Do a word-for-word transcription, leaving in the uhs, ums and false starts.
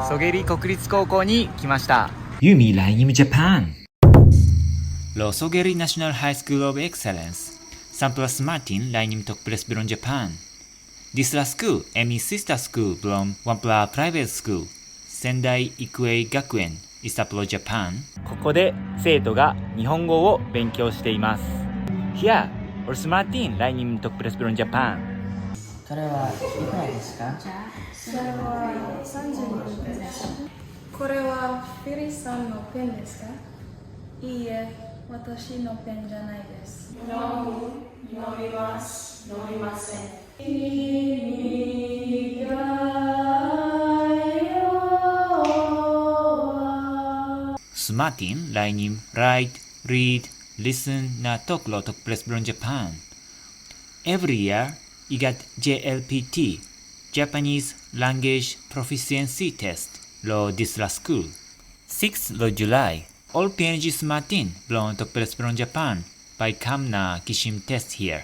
Sogeri Kokuritsu Koukou ni kimashita. Yumi lainim Japan. Lo Sogeri National High School of Excellence. Sampla smatin lainim tok ples bilong Japan. Dispela skul em i sista skul bilong wanpela private skul, Sendai Ikuei Gakuen, i stap lo Japan. ここで生徒が日本語を勉強しています。Hia, ol smatin lainim tok ples bilong Japan. それはいくらですか？それはさんじゅうにんです。これはフィリスさんのペンですか？いいえ、私のペンじゃないです。飲む、飲みます、飲みません。 Smatin lainim write, read, listen na tok lo tok ples bilong Japan. Every year, i gat J L P T, Japanese Language Proficiency Test, lo dispela skul. Six lo Julai, ol P N G smatin bilong tok ples bilong Japan bai kam na kisim test hia.